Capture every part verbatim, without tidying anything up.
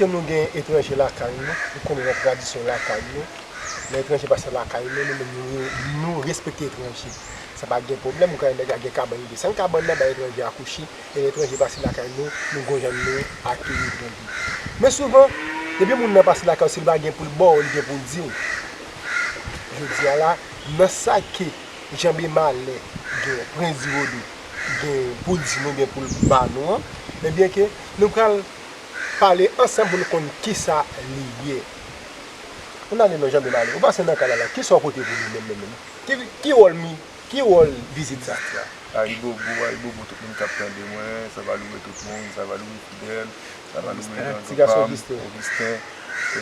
Ke nou gen etranje lakay nou, nou konnen nan tradisyon lakay nou, lè etranje pase lakay nou, nou menm nou, nou respekte etranje. Sa pa gen pwoblèm, ou ka wè nèg la gen kabann li desann kabann nan, bay etranje a kouche, e lè etranje pase lakay nou, nou gon jan nou akeyi etranje. Men souvan, depi moun nan pase lakay ou, si li pa gen pou l ba w, li gen pou l di w. Jodi a la, nan sa ke Janbe Malè gen, Prens di Vodou gen pou l di nou, gen pou l ba nou an, ebyen ke nou pral pale ansanm pou nou konn kisa li ye. Ann ale non, Janbe Malè. Ou pase nan kay la la, kisa w pote pou nou menm, menm, menm? Ki, ki wòl mi, ki wòl vizit sa? Ayibobo, ayibobo tout moun k ap tande mwen, Savalouwe tout moun, Savalouwe Fidèl, Savalouwe Augustin, Grandpam, Augustin. E,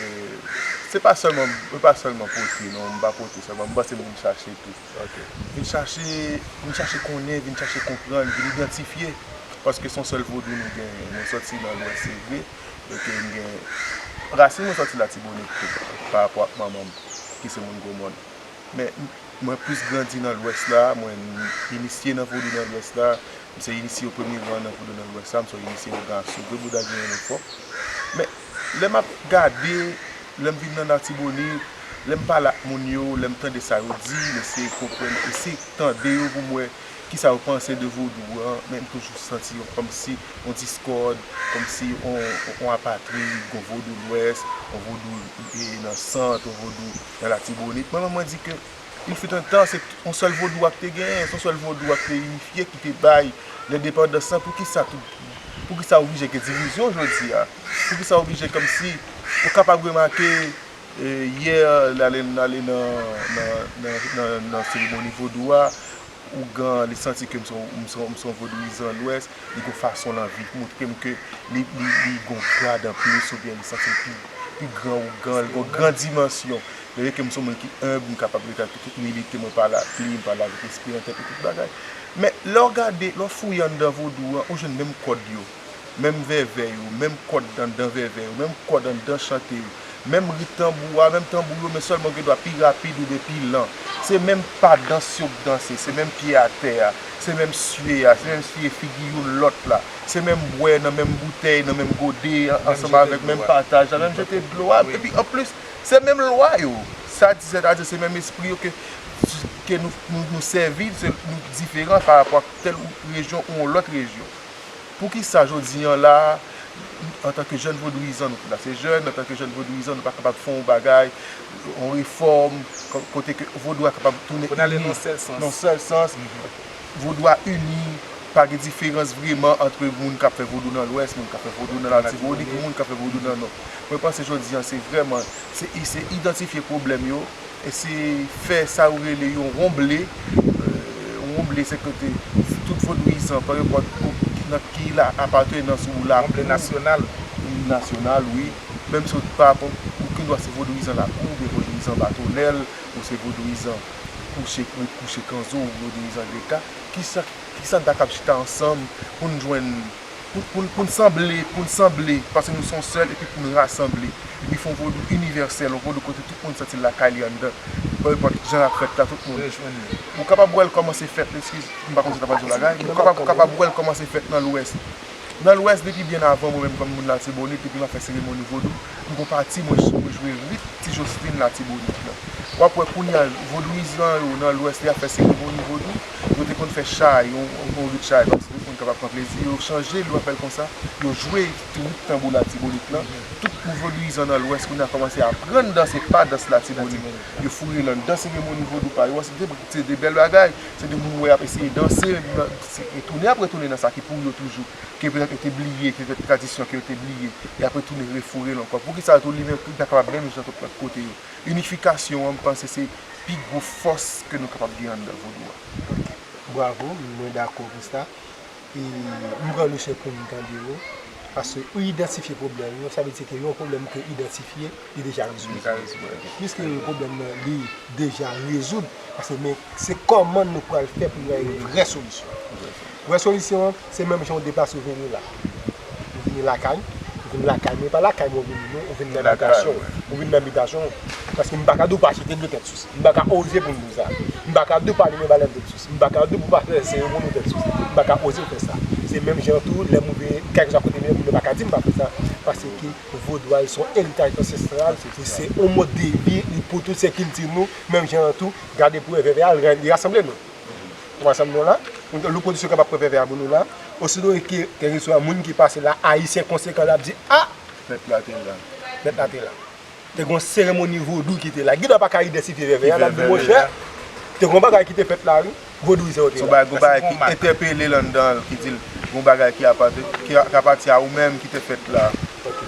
se pa sèlman, se pa sèlman pote, non, m pa pote sèlman, m panse m vin chache tou. Vin chache, vin chache konnen, vin chache konprann, vin idantifye. Paske se yon sèl vodou nou genyen. Mwen sòti nan Lwès, se vre, men ke m gen rasin mwen sòti Latibonit tou, pa rapò ak manman m, ki se moun Gwomòn. Men m- mwen plis grandi nan Lwès la, mwen inisye nan vodou nan Lwès la, m se inisye o premye ran nan vodou nan Lwès la, m se yon inisye ougan asou, gwo bouda ki renmen fò. Men lè m ap gade, lè m vin nan Latibonit, lè m pale ak moun yo, lè m tande sa yo di, m eseye konprann, eseye tande yo pou m wè kisa yo panse de vodou an, men m toujou santi yon, kòmsi yon diskòd, kòmsi yon, yon apatrid, yon vodou Lwès, yon vodou e, nan Sant, yon vodou nan Latibonit. Mwen menm, mwen di ke il fut un temps, se yon sèl vodou a k te genyen, se yon sèl vodou a k te inifye, ki te bay lendepandans lan. Poukisa tout, poukisa oblije gen divizyon jodi a? Poukisa oblije kòmsi, ou kapab remake, e, yè, n ale, n ale nan, nan, nan, nan, nan seremoni vodou a, ougan, li santi ke m se yon, m se yon, m se yon vodouyizan Lwès, li gon fason l anvi montre m ke li, li, li gon grad anplis, oubyen li santi l pi, pi gran ougan, li gon gran dimansyon. Lè ke m se yon moun ki enb, m kapab rete ak tout imilite, mwen pale ak li, m pale avèk respè nan tèt li, tout bagay. Men lè w gade, lè w fouye anndan vodou an, ou jwenn menm kòd yo, menm vèvè yo, menm kòd anndan vèvè yo, menm kòd anndan chante yo, menm rit tanbou a, menm tanbou yo, men sèlman gen dwa pi rapid oubyen pi lan. Se menm pa dans yo k danse, se menm pye atè a, se menm siye a, se menm siye figi youn lòt la, se menm bwè nan menm boutèy, nan menm gode, an- ansanm avèk menm pataj la, menm jete dlo a. Epi anplis, se menm lwa yo. Sa di, sètadi se menm espri yo ke, ke nou, nou, nou sèvi, se, nou diferan pa rapò ak tèl rejyon ou yon lòt rejyon. Poukisa jodi an la, antanke jèn vodouyizan, nou konn ase jèn, antanke jèn vodouyizan, nou pa kapab fè yon bagay, yon refòm, ko- kote ke vodou a kapab tounen ini nan yon sèl sans. Vodou a ini, pa gen diferans vreman ant moun k ap fè vodou nan Lwès, moun k ap fè vodou nan Latibonit, moun k ap fè vodou nan Nò. Mwen panse jodi an se vrèman, se, se idantifye pwoblèm yo, e se fè sa yo rele yon wonble. E, yon wonble se kote tout vodouyizan, pa enpòt kou- nan ki la apatenans ou la. Wonble nasyonal. Nasyonal, wi. Menm si w pa rapò, ou gen dwa se vodouyizan lakou, oubyen vodouyizan Batonnèl, ou se vodouyizan kouche, ou kouche kanzo, ou vodouyizan greka. Kisa, kisa n ta kab chita ansanm pou n jwenn, pou, pou, pou n sanble, pou n sanble, paske nou se yon sèl, epi pou n rasanble, epi fè yon vodou inivèsèl, yon vodou kote tout moun santi l lakay li anndan, pa enpòt jan l ap fèt la, tout moun. Ou kapab wè l kòmanse fèt, eskize, m pa konn si w ta pral di yon bagay, men ou kapab, ou kapab wè l kòmanse fèt nan Lwès. Nan Lwès, depi byen avan mwen menm kòm moun Latibonit, depi m ap fè seremoni vodou, m gon pati mwen, mwen jwe rit Ti Joslin Latibonit lan. W ap wè kounye a, vodouyizan yo nan Lwès, lè y ap fè seremoni vodou, yo te konn fè chay, yon, yon rit chay, kòmsi tout moun kapab pran plezi yo, chanje l, yo ap fè l konsa, yo jwe rit tanbou Latibonit lan. Tout moun vodouyizan nan Lwès kounye a kòmanse aprann danse pa dans Latibonit. Yo foure l anndan seremoni vodou pa yo. Se de, se de bèl bagay. Se de moun ou wè y ap eseye danse, se retounen, ap retounen nan sa ki pou yo toujou, ke petèt yo te bliye, ke petèt tradisyon ke yo te bliye, y ap retounen refoure l ankò. Poukisa yo tou li menm, li pa kapab menm jan tout lòt kote yo? Inifikasyon an, m panse se pi gwo fòs ke nou kapab gen anndan vodou a. Bravo, mwen dakò pou sa. E m pran leson pou m tande yo. Paske ou idantifye pwoblèm yo, sa vle di ke yon pwoblèm ke idantifye, li deja rezoud. Li ka rezoud, wi. Piske pwoblèm nan, li deja rezoud, paske men se kòman nou pral fè pou nou gen yon vrè solisyon. Vrè solisyon an, se menm jan ou deplase ou vini la. Ou vini lakay, ou vin lakay mwen, e pa lakay mwen ou vini non, ou vin nan bitasyon, ou vin nan bitasyon. Paske m pa ka di w pa jete dlo tèt sou M pa ka oze pou m di w sa. M pa ka di w pa limen balèn tèt sou. M pa ka di w pou w pa fè seremoni tèt sou. M pa ka oze fè sa. Se menm jan tou, lè m rive kèlkeswa kote m ye, moun yo pa ka di m pa fè sa. Paske vodou a, li se yon eritaj ansestral, li se yon mòd de vi, li pou tout se kilti nou, menm jan an tou, gade pou wè vèvè a, li rasanble nou. Ou konprann sa m di w la? Lou pwodiksyon kapab pran vèvè a pou nou la. Osito ke, kèlkeswa moun ki pase la, ayisyen konsekan, l ap di, a! Fèt la te la. Fèt la te la. Te gen yon seremoni vodou ki te la. Gida pa ka idantifye vèvè a, l ap di, monchè, te gen yon bagay ki te fèt la, wi. Vodouyizan yo te la. Gon bagay ki entèpele l anndan l, ki di l, gon bagay ki apati, ki, ki apati a ou menm ki te fèt la. Ok.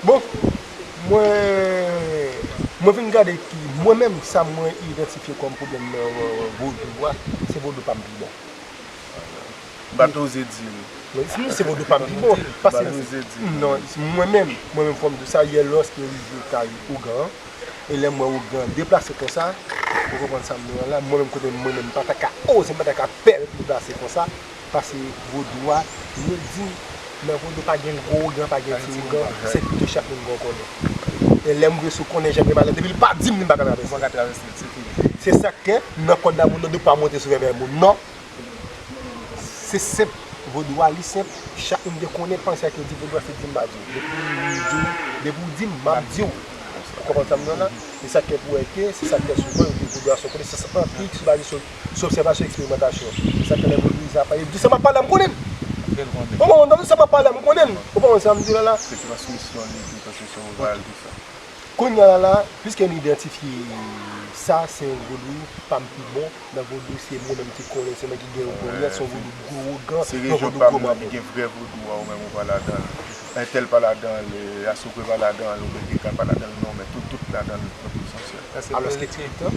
Bon, mwen, mwen vin gade ki, mwen menm, sa mwen idantifye kòm pwoblèm nan, euh, vodou a, se vodou pa m pi bon. M pa t oze di l. Men, si se vodou pa m pi bon, paske, non, mwen menm, mwen menm fò m di sa, yè lòske m rive kay ougan an, e lè m wè ougan deplase konsa, ou konprann sa m di w la, mwen menm kote m, mwen menm, m pa ta ka oze, m pa ta ka pè deplase konsa, paske vodou a, yo di m, nan vodou pa gen gwo ougan, pa gen ti ougan, se pito chak moun gen yon konnen. E lè m rive sou konnen, jan m pale, depi l pa di m, li pa ka travèse. Se sa k fè, nan kòd la, moun nan dwe pa monte sou vèvè moun, non. Se senp. Vodou a, li senp. Chak moun gen konnen, panse ak yo di vodou a se di m pa di w. Depi w di w, depi w di m, m ap di w. Ou konprann sa m di w la? E sa k fè pou wè ke, se sa k fè souvan yo di vodou a se yon konesans anpirik sou baze sou, sou obsèvasyon, eksperimantasyon. Se sa k fè lè vodouyizan ap pale, yo di sa m ap pale a m konnen l. Ou konprann sa m ap pale a m konnen l. Ou konprann sa m di w la la? Se transmisyon li, transmisyon oral, tout sa. Kounye a la, piske nou idantifye sa, se yon vodou pa m pi bon. Nan vodou, se mwen menm ki konnen, se mwen ki gen yon konnen, se yon vodou gwo ougan, se yon vodou gwo manbo. Li gen vrè vodou a, ou menm ou pa ladan l. Entèl pa ladan l, e, Asokwe pa ladan l, oubyen Keka pa ladan l, non, men tout, tout ladan l, nan tout sans yo. Alòske, poutan,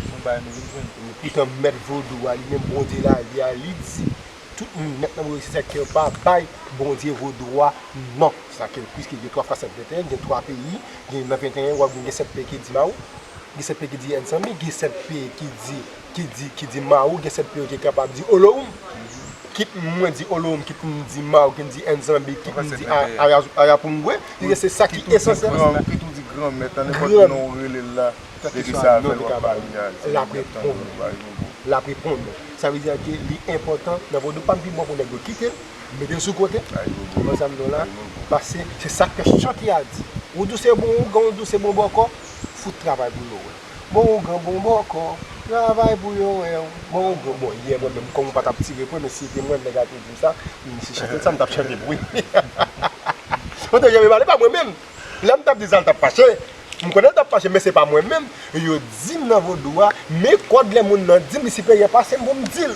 poutan, mèt vodou a, li menm Bondye lavi a, li di, tout moun nèt nan vodou, se sa k fè yo pa bay Bondye vodou a non. Sa ke, piske gen twa Frasèt venteyen, gen twa peyi, gen nan venteyen, w ap gen sèt peyi ki di Mawou, gen sèt peyi ki di Ennsanbi, gen sèt peyi ki di, ki di, ki di Mawou, gen sèt peyi ki kapab di Olowoum. Kit mwen di Olowoum, kit m di Mawou, kit m di Ennsanbi, kit m di A-, Aya-, Ayapoungwe, se sa ki esansyèl. Kit ou di granmèt, nan nenpòt non ou rele l la, depi sa avè l w ap pale a, l ap reponn ou. L ap reponn ou. Sa vle di ke li enpòtan nan vodou pa m pi bon pou nèg yo kite l, mete l sou kote. Ou konprann sa m di w la? Paske se sa k fè chante a di. Ou di w se bon ougan, ou di w se bon bòkò, fout travay pou yo wè. Bon ougan, bon bòkò, travay pou yo wè. Bon ougan, bon, yè mwen menm, kòm ou pa t ap tire pwen, men si se te mwen, nèg la te di m sa, m, si chante sa, m t ap chante pou li. Ou te janbe pale pa mwen menm. Lè m t ap di sa, l t ap fache. M konnen l t ap fache, men se pa mwen menm. Yo di m nan vodou a, men kòd lè moun nan di m li siperyè pase m pou m di l.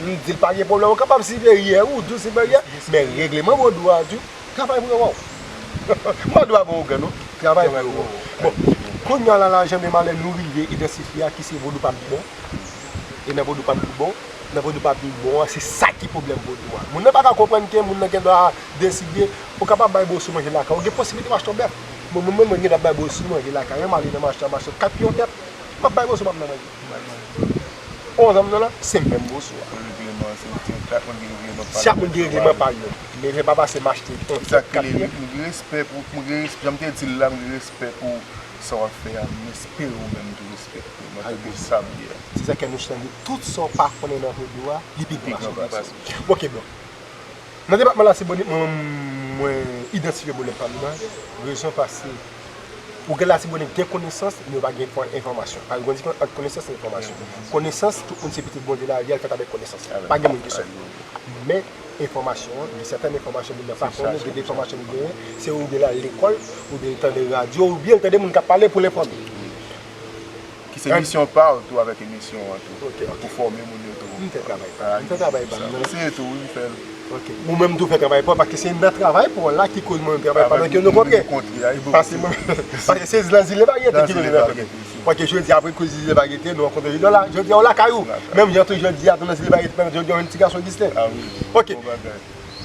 M di l pa gen pwoblèm, ou kapab siperyè, ou di w siperyè, men regleman vodou a di w, travay pou yo wè w. M pa dwe ba w grenn, non, travay pou yo wè w. Bon, kounye a la, la, jan de malè nou rive idantifye a ki se vodou pa m pi bon. E nan vodou pa m pi bon, nan vodou pa m pi bon an, se sa ki pwoblèm vodou a. Moun nan pa ka konprann ke moun nan gen dwa deside, ou kapab bay bosou manje lakay ou, gen posiblite w achte yon bèf. Mwen, mwen, mwen, mwen gen dwa bay bosou manje lakay mwen, m ale nan mache, m achte kat piyon tèt, m ap bay bosou pa m nan manje. Ou konprann sa m di w la? Se menm bosou a. Chak moun gen regleman pa yo. Men fè pa pase m achte yon tèt kat piyon. M gen respè pou, m gen respè, jan m te di l la, m gen respè pou sa w ap fè a, m espere ou menm tou respekte. Mwen tande sa byen. Se sa ke nou chanje tout sa w pa konnen nan vodou a, li pi gran pase w. Ok, bon. Nan depatman Latibonit, mwen, mwen idantifye pwoblèm pa m nan. Rezon paske ou gen Latibonit gen konesans, men yo pa gen enfò-, enfòmasyon. Paske gen diferans ant konesans e enfòmasyon. Konesans, tout moun se pitit Bondye, lavi a fèt avèk konesans. Pa gen moun ki sòt. Men, enfòmasyon, gen sèten enfòmasyon moun nan pa konnen, gen de enfòmasyon li genyen, se oubyen l al lekòl, oubyen l tande radyo, oubyen l tande moun k ap pale pou l enfòme. Ki se misyon pa w tou avèk emisyon an tou, pou fòme moun yo tou. M fè travay pa m. M fè travay pa m nan. Eseye tou, wi, m fè l. Ok. Ou menm tou fè travay pa w, paske se nan travay pa w la ki koz mwen menm travay pa m nan ke nou kontre. Paske mwen, paske se nan Zile Varyete ki nou kontre. Paske jodi a, apre koz Zile Varyete, nou rankontre jodi a la, jodi a, w lakay ou. Menm jan tou jodi a, tou nan Zile Varyete, jodi a, yon ti gason egziste. Ok.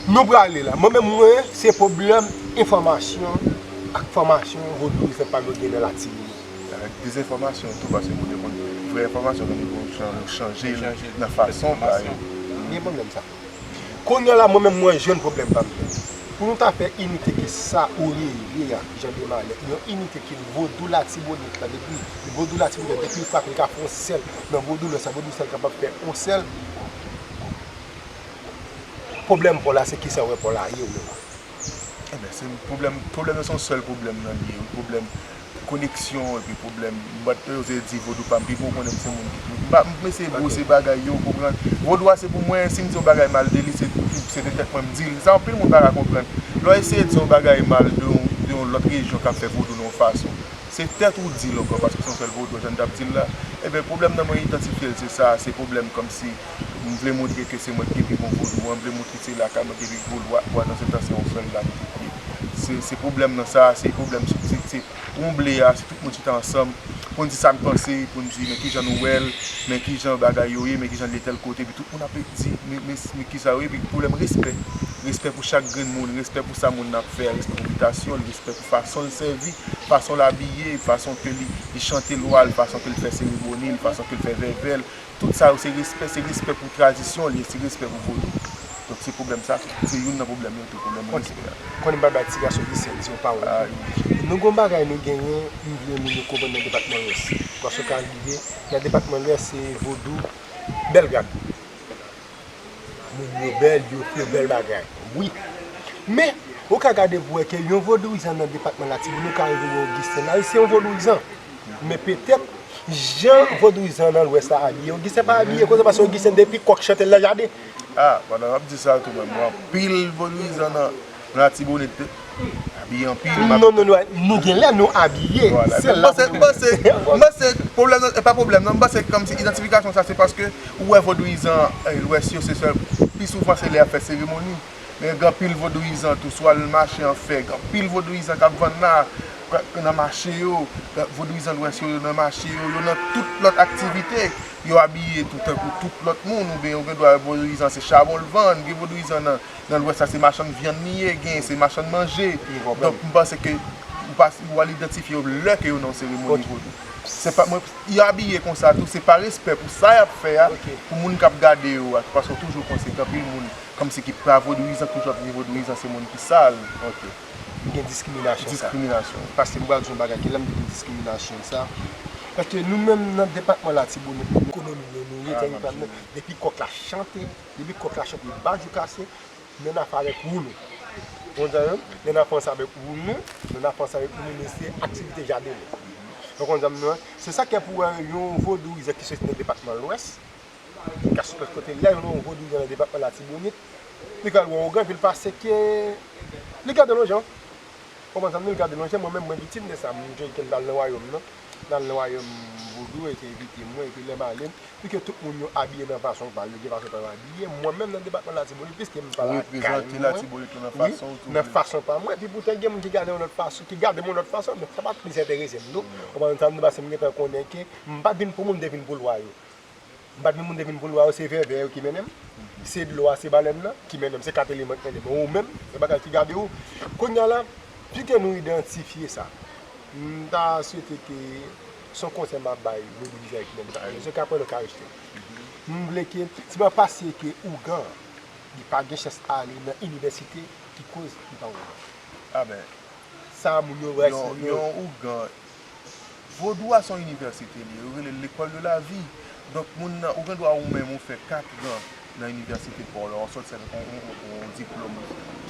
Nou prale la. Mwen menm, mwen, se pwoblèm enfòmasyon ak fòmasyon vodouyizan pa m yo gen nan Latibonit. Avèk dezenfòmasyon tou, paske moun yo konn vrè enfòmasyon, men nou chanje l nan fason pa yo. Gen pwoblèm sa. Kounye a la, mwen menm, mwen jwenn pwoblèm pa m yo. Pou nou ta fè inite ke sa ou rele a, jan de malè, yon inite ke vodou Latibonit la, depi, vodou Latibonit la, depi l frape, li ka fè yon sèl. Nan vodou lòs la, vodou sa l kapab fè yon sèl. Pwoblèm pa w la, se kisa w wè pa w la ye ou menm? Ebyen, se pwoblèm, pwoblèm nan se yon sèl pwoblèm nan li ye, wi, pwoblèm koneksyon, epi pwoblèm, m pa t oze di vodou pa m pi bon, konnen m se moun ki tou. M pa, m eseye bwose bagay yo, konprann. Vodou a se pou mwen, si m di yon bagay mal de li, se, se de tèt mwen m di l. Sa anpil moun pa ka konprann. Lè w eseye di yon bagay mal de yon, de yon lòt rejyon k ap fè vodou nan yon fason, se tèt ou di l ankò, paske se yon sèl vodou, jan n t ap di l la. Ebyen, pwoblèm nan mwen idantifye l, se sa, se pwoblèm kòmsi m vle montre ke se mwen ki pi bon vodou an, m vle montre se lakay mwen ki pi gwo lwa, lwa nan se tan se yon sèl la nou te ye. Se, se pwoblèm nan sa, se pwoblèm, se, se, se wonble a, se tout moun chita ansanm, pou n di sa n panse, pou n di men kijan nou wè l, men kijan bagay yo ye, men kijan l ye tèl kote, epi tout moun ap di men, men, men kisa yo ye, epi pwoblèm respè. Respè pou chak grenn moun, respè pou sa moun nan ap fè a, respè pou bitasyon l, respè pou fason l sèvi, fason l abiye, fason ke li, li chante lwa l, fason ke l fè seremoni l, fason ke l fè vèvè l. Tout sa yo se respè, se respè pou tradisyon li, se respè pou vodou. Donk se pwoblèm sa, se youn nan pwoblèm yo tou, pwoblèm respè a. Konnen m pral bay ti gason Gisèl ti yon pawòl tou. Nou gen yon bagay nou genyen, m vle moun yo konprann nan depatman Lwès. Paske w ka rive nan depatman Lwès, se vodou Bèlgrad. Moun yo bèl, yo fè bèl bagay. Wi. Men, ou ka gade pou wè ke yon vodouyizan nan depatman Latibonit, ou ka rive wè Ogisten la, wi, se yon vodouyizan. Men petèt, jan vodouyizan nan Lwès la abiye, Ogisten pa abiye konsa paske Ogisten depi kòk chante l nan jaden. Ah, pandan w ap di sa tou menm, anpil vodouyizan nan, nan Latibonit abiye anpil. Non, non, non, nou genlè nou abiye. Sèl la pou nou. M panse, m panse, pwoblèm nan, e pa pwoblèm nan, m panse kòmsi idantifikasyon sa, se paske ou wè vodouyizan Lwès yo, se sèl, pi souvan se lè y ap fè seremoni. Men gen anpil vodouyizan tou, swa l mache an fè, gen anpil vodouyizan k ap vann la, nan mache yo, vodouyizan Lwès yo, yo nan mache yo, yo nan tout lòt aktivite, yo abiye tou tankou tout lòt moun, oubyen ou gen dwa wè vodouyizan se chabon l vann, gen vodouyizan nan, nan Lwès la se machann vyann li ye, gen se machann manje. Donk m panse ke ou pa, ou al idantifye yo lè ke yo nan yon seremoni vodou. Se pa mwen, yo abiye konsa tou, se pa respè pou sa y ap fè a, pou moun k ap gade yo a, paske w toujou konn se gen anpil moun kòmsi ki pa vodouyizan, toujou ap di vodouyizan se moun ki sal. Gen diskriminasyon sa. Diskriminasyon. Paske m pral di yon bagay, ke lè m di diskriminasyon sa, paske nou menm nan depatman Latibonit, ekonomi nou, nou ye, tèritwa nou, depi kòk la chante, depi kòk la chante, bajou kase, nou nan afè avèk wounou. Ou konprann sa, non? Nou nan afè ansanm avèk wounou, nou nan afè ansanm avèk wounou, men se aktivite jaden nou. Ou konprann sa, non? Se sa k fè pou wè yon vodouyizan ki soti nan depatman Lwès, ki ka sot lòt kote, lè yon vodouyizan nan depatman Latibonit, li ka al wè yon gran vil pase ke li gade lonjan. Kòman sa, li gade lonjan, mwen menm mwen viktim de sa, m sonje ke m t al nan wayòm nan, m t al nan wayòm vodou, e te envite mwen, epi lè m ale, pi ke tout moun yo abiye nan fason pa yo, gen fason pa yo abiye, mwen menm nan depatman Latibonit, piske m pa lakay mwen, wi, nan fason pa mwen, epi poutan gen moun ki gade yon lòt fason, ki gade m yon lòt fason, men sa pa t plis enterese m tou. Kòman sa, m di, paske m gentan konnen ke m pa t vin pou moun, m te vin pou lwa yo. M pa t vin moun, te vin pou lwa yo, se vèvè yo ki mennen m. Se dlo a, se balèn nan ki mennen m, se kat eleman ki mennen m. Ou menm, se bagay ki gade w. Kounye a la, pi ke nou idantifye sa, m ta swete ke se yon konsèy m ap bay vodouyizan ki nan depatman Lwès, se ka pran l, yo ka rejte l. M vle ke, si pa pase ke ougan, li pa gen chans ale nan inivèsite, ki koz li pa ougan. Ah ben, Sa moun yo wè, si yo yon ougan, vodou a se yon inivèsite li ye, yo rele l l'école de la vie. Donk moun nan, ou gen dwa ou menm ou fè katran nan inivèsite pa w la, ou sòti avèk yon, yon, yon, yon diplòm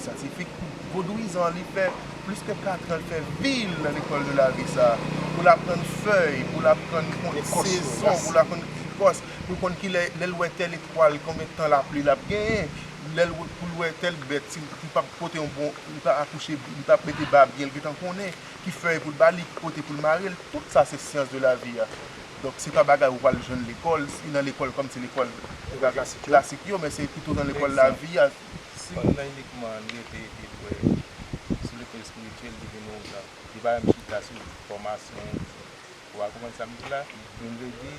syantifik. Vodouyizan an, li fè plis ke katran, li fè vi l nan l'école de la vie sa a. Pou l aprann fèy, pou l aprann kont sezon, pou l aprann ekòs, pou l konn kilè, lè l wè tèl etwal, konbyen tan lapli l ap genyen, lè l, pou l wè tèl bèt, si l p ap pote yon bon, li p ap akouche, li p ap mete babyen, l gentan konnen ki fèy pou l ba li, ki kote pou l mare l, tout sa se science de la vie a. Donk, se pa bagay ou pral jwenn lekòl, si nan lekòl kòmsi lekòl klasik yo, men se pito nan lekòl lavi a. Si moun nan inikman li rete epi l wè sou lekòl espirityèl, li vin yon jan, li pa menm chita sou fòmasyon, Ou a konprann sa m di la? Men m vle di,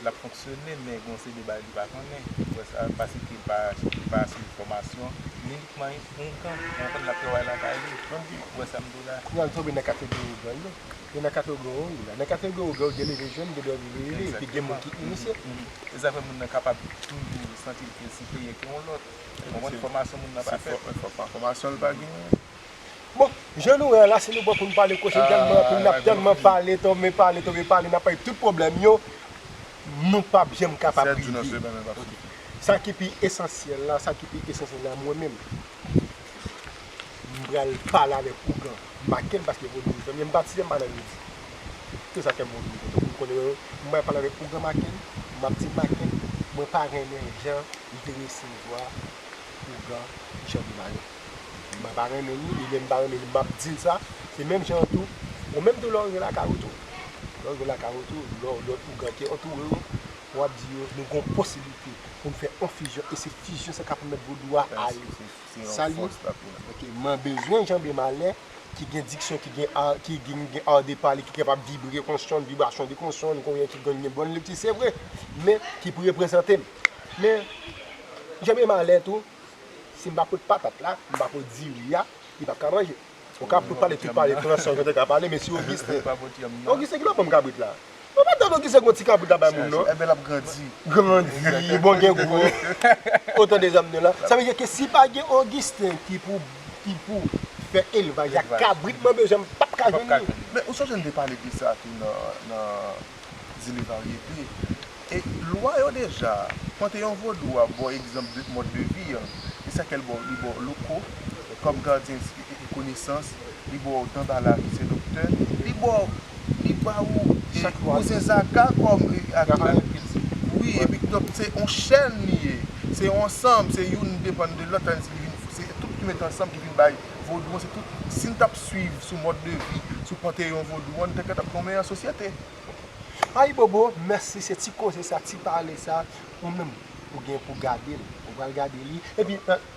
l ap fonksyone, men gen yon seri de bagay li pa konnen. Ou wè sa, paske li pa, li pa swiv fòmasyon, li inikman ougan, ou konprann, l ap travay lakay li. Ou wè sa m di w la? Kounye a nou tonbe nan kategori ougan yo. E nan kategori ou ye la. Nan kategori ougan yo, gen leve jèn, gen dwa vin leve, epi gen moun ki inisye. E sa fè moun nan kapab toujou santi l pi siperye ke yon lòt. Ou konprann, fòmasyon moun nan pa fèt. Fòmasyon l pa genyen. Bon, jan nou wè a la, si nou pran pou n pale koche tèlman anpil, n ap tèlman pale, tonbe pale, tonbe pale, n ap pale tout pwoblèm yo, nou p ap janm kapab rive. Sa ki pi esansyèl la, sa ki pi esansyèl la, mwen menm, m pral pale avèk ougan Maken, paske vodou zanmi m, m pa tire m pa nan midi. Tout sa fè m vodou, m konnen, m pral pale avèk ougan Maken, m ap di Maken, mwen pa renmen jan li te resevwa ougan Jan Bemalen. Mwen pa renmen li, li menm pa renmen li, m ap di l sa. Se menm jan an tou, ou menm tou lè w rive lakay ou tou. Lè w rive lakay ou tou, lè w, lòt ougan ki antoure w, w ap di yo, nou gen yon posiblite pou n fè yon fizyon, e se fizyon sa k ap pèmèt vodou a ale. Sa li, ok, mwen bezwen Jan Bemalen ki gen diksyon, ki gen a, ki gen, gen art de parler, ki kapab vibre konsonn, vibrasyon de konsonn, konbyen ki gen, gen bòn lekti, se vre, men ki pou reprezante m. Men, Jan Bemalen tou, si m pa pot patat la, m pa pot diri a, li p ap ka manje. Ou ka pot pale tout pale fransè, jan te ka pale, men si Ogisten, Ogisten ki lè w ban m kabrit la? Ou pa tann Ogisten gon ti kabrit la bay moun, non? Enben, l ap grandi. Grandi, bon, gen gwo. Otan de zanmi nou la. Sa vle di ke si pa gen Ogisten ki pou, ki pou fè elvaj ak kabrit, mwen bezwen, m p ap ka jwenn li. Men ou sonje n te pale de sa tou nan, nan Zile Varyete. E lwa yo deja, Panteyon Vodou a ba w egzanp de mòd de vi an. E sa ke l ba w, li ba w loko kòm gadyen e, e, e konesans, li ba w Danbala ki se doktè, li ba w, li ba w, e, kouzen Zaka kòm, e, ak, wi, epi donk se yon chèn li ye. Se yon ansanm, se youn depann de lòt, tandiske li vin, se tout ki met ansanm ki vin bay vodou an, se tout, si n t ap swiv sou mòd de vi, sou panteyon vodou an, nou te ka t ap gen yon meyè sosyete. Ayibobo, mèsi, se ti koze sa, ti pale sa, ou menm, ou gen pou gade l, ou pral gade li. Epi, eh,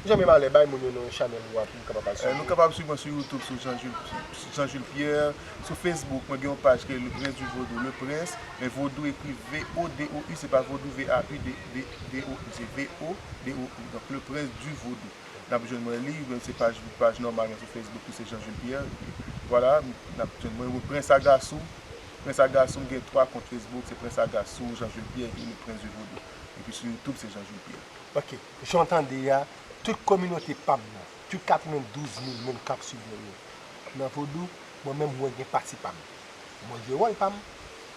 Jan Bemalen, bay moun yo non chanèl ou a pou kapab al swiv. Eh, nou kapab swiv mwen sou YouTube, sou Jean Jules, sou Jean Jules Pierre, sou Facebook, mwen gen yon paj ki rele Le Prince du Vodou, Le Prince, men Vodou ekri V O D O U, se pa Vodou V A U D, D, D O U, se V O D O U, donk Le Prince du Vodou. N ap jwenn mwen li, men se paj, paj nòmal mwen sou Facebook tou se Jean Jules Pierre. Epi, vwala, n ap jwenn mwen, Prince Agasou, Prince Agasou, m gen twa kont Facebook, se Prince Agasou, Jean Jules Pierre, epi Le Prince du Vodou. Epi sou YouTube, se Jean Jules Pierre. Ok, jan w tande a, tout kominote pa m nan, tout katrevendouz mil moun k ap swiv mwen yo. Nan vodou, mwen menm mwen gen pati pa m. Mwen jwe wòl pa m.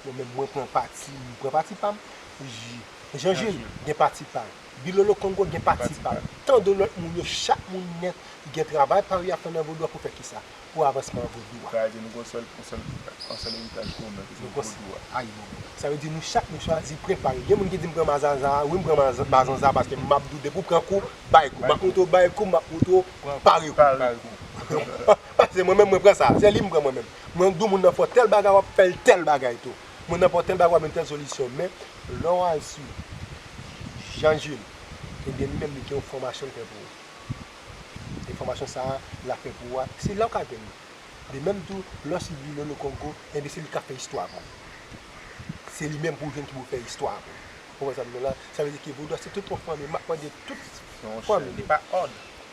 Mwen menm mwen pran pati, m pran pati pa m. J-, Jean Jules gen pati pa l. Bilolo Kongo gen pati pa l. Tan de lòt moun yo, chak moun nèt gen travay pa yo y ap fè nan vodou a pou fè kisa? Pou avansman vodou a. Sa vle di nou gen yon sèl, yon sèl, yon sèl eritaj komen, ki se vodou a. Ayibobo. Sa vle di nou chak nou chwazi prepare. Gen moun ki di m pran mazanza, wi m pran maza-, mazanza paske m ap di w depi w pran kou, bay kou. M ap montre w bay kou, m ap montre w pare kou. Pare kou. Paske mwen menm mwen pran sa, se li m pran mwen menm. Mwen di w moun nan fè w tèl bagay, w ap fè l tèl bagay tou. Moun nan fè w tèl bagay, w ap jwenn tèl solisyon. Men, lè w al sou Jean Jules, ebyen li menm li gen yon fòmasyon l fè pou ou. E fòmasyon sa a, l ap fè pou ou a, se la w ka jwenn li. De menm tou, lè w sou Bilolo Kongo, ebyen se li k ap fè istwa pou ou. Se li menm pou w jwenn ki pou fè istwa pou ou. Ou konprann sa m di w la? Sa vle di ke vodou a se tout yon fanmi. M ap mande tout fanmi yo,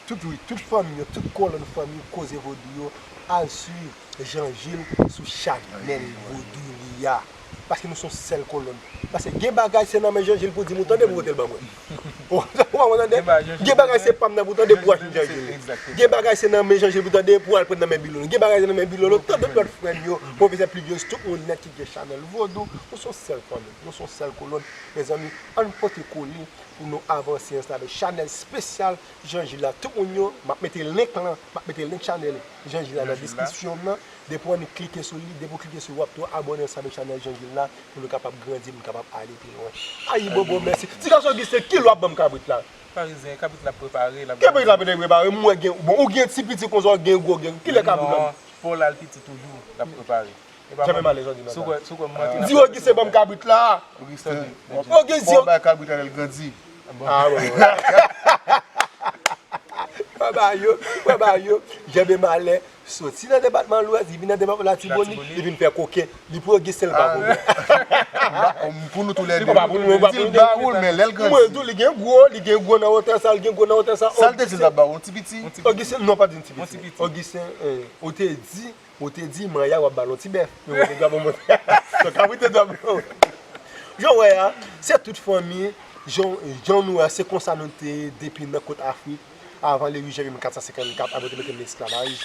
tout, wi, tout fanmi yo, tout kolòn fanmi Koze Vodou yo, al swiv Jean Jules sou chanèl vodou li a. Paske nou se yon sèl kolòn. Paske gen bagay se nan men Jean Jules pou di m ou tande pou vote l ban mwen. Ou konprann tande? Gen bagay se pa m nan pou tande pou achte Jean Jules. Gen bagay se nan men Jean Jules pou tande pou al pran nan men Bilolo. Gen bagay se nan men Bilolo, tande lòt frè m yo, pwofesè Plivyos, tout moun nèt ki gen chanèl vodou, nou se yon sèl fanmi, nou se yon sèl kolòn. Mezanmi, ann pote kole pou nou avanse ansanm avèk chanèl espesyal Jean Jules la. Tout moun yo, m ap mete link lan, m ap mete link chanèl Jean Jules la nan deskripsyon m nan. Depi w annik klike sou li, depi w klike sou li, w ap tou abòne ansanm avèk chanèl Jean Jules la pou nou kapab grandi, pou nou kapab ale pi lwen. Ayibobo, mèsi. Ti gason Gisten, kilè w ap ban m kabrit la? Parizyen, kabrit la prepare, l ap... Kabrit la prepare, m wè gen, bon, ou gen ti piti konsa, w gen gwo, gen, kilè kabrit la? Non, fò l al piti toujou, l ap prepare. Janbe m alèz, jodi nan sa. Di Ogisten ban m kabrit la. Ogisten, Ogisten, fò bay kabrit la lè l grandi. Ah, bon. Papa yo, papa yo, Janbe Malè soti nan depatman Lwès, li vin nan depatman Latibonit, li vin fè koken. Li pou Ogisten, li pa pou mwen. Pou nou tou lè de. Li pa pou nou, li pa pou nou. Di l ba ou l, men lè l grandi. Mwen tou, li gen gwo, li gen gwo nan wotè sa, li gen gwo nan wotè sa. Sa l te di l t ap ba ou, yon ti piti? Ogisten, non, pa di yon ti piti. Ogisten, eh, ou te di Ou te di, manyè a w ap ba l yon ti bèf. Men ou te dwa ban mwen. Sa kabrit te dwa ban mwen. Jan w wè a, se tout fanmi, jan, jan nou wè a, se konsa nou te ye depi nan kot Afrik, avan le uit janvye mil kat san senkannkat, avan yo te mete n nan esklavaj.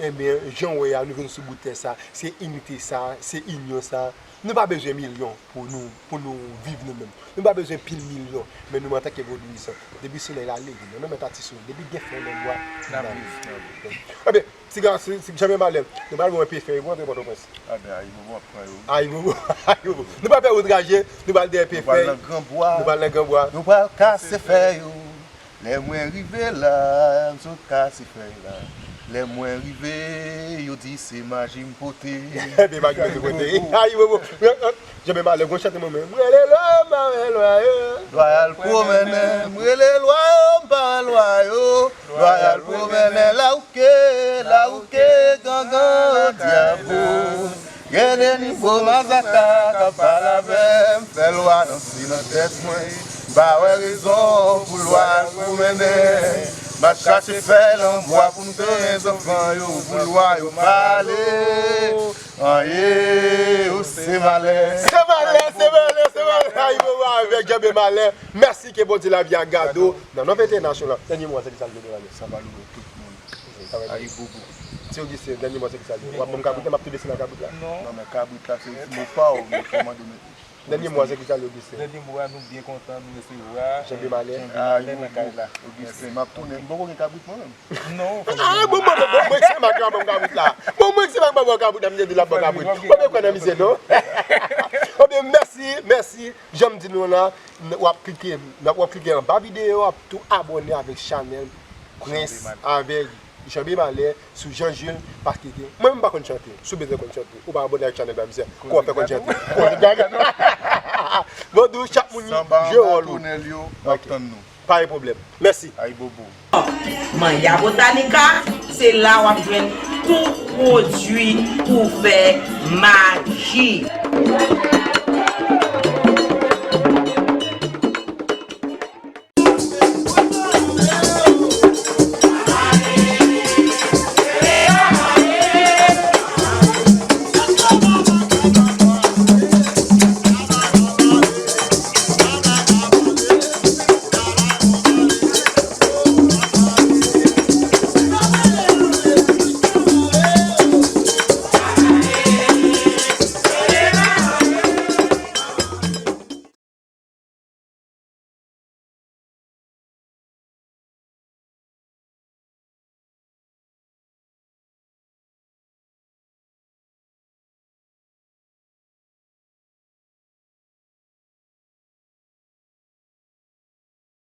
Enben, jan w wè a, nou vin sou bout tè sa, se inite sa, se inyon sa. Nou pa bezwen milyon pou nou, pou nou viv nou menm. Nou pa bezwen pil milyon, men nou menm antanke vodouyizan. Depi solèy la leve, nan, nan mèt atis yo, depi gen fèy nan bwa, n ap viv. Enben, ti gason, ti, Janbe Malè, nou pral wè yon pye fèy pou antre Pòtoprens. Ayibobo ap pran yo. Ayibobo, ayibobo. Nou pral fè wout raje, nou pral dèyè pye fèy. Nou pral nan gran bwa. Nou pral nan gran bwa. Nou pral kase fèy yo. Lè mwen rive la, m sot kase fèy la. Lè mwen rive, yo di se maji m pote. Enben, maji m pote. Ayibobo. Janbe Malè, gon chante mwen menm. M rele lwa, m pa wè lwa yo. Lwa al pwomennen, m rele lwa yo, m pa wè lwa yo. Lwa al pwomennen, la ou ke, la ou ke, gangan, dyabo. Gen de nivo mazaka k ap pale avè m, fè lwa danse nan tèt mwen. M pa wè rezon pou lwa al pwomennen. M ap chache fèy nan bwa pou m tounen zanfan yo, pou lwa yo pale. Anyen, ou se malè. Se malè, se malè, se malè. Ayibobo avèk Janbe Malè. Mèsi, ke Bondye lavi a gade w. Nan non venteyen nasyon la. Dènye mo a, se ki sa l vle di la? Sa va louvri tout moun. Ayibobo. Ti Augustin, dènye mo a, se ki sa l vle di? W ap ban m kabrit la, m ap tou desann nan kabrit la. Non, men kabrit la, se ti mo pa w, men fò mande w. Dènye mo a, se ki sa l vle di, Augustin? Dènye mo a, nou byen kontan, nou resevwa Janbe Malè. Janbe Malè nan kay la. Ayibobo, Augustin, m ap tounen. M poko gen kabrit mwen menm. Non. Ah, bon, bon, bon, bon, mwen se m ak ban m kabrit la. Bon, mwen se m ak ban m kabrit la, m te di l ap ban kabrit. Ou pa kwè nan mizè, non? Ebyen, mèsi, mèsi. Jan m di nou la, n-, w ap klike, n ap, w ap klike anba videyo, w ap tou abòne avèk chanèl Prince avèk Janbe Malè sou Jean Jules, paske ke, mwen menm m pa konn chante. Si w bezwen konn chante, ou pa abòne avèk chanèl Bamizè, kòman w fè konn chante? Vodou, chak moun jwe wòl ou. Sanba anba tonèl yo, m ap tann nou. Pa gen pwoblèm. Mèsi. Ayibobo. Manya Botanica, se la w ap jwenn tout pwodui pou fè maji.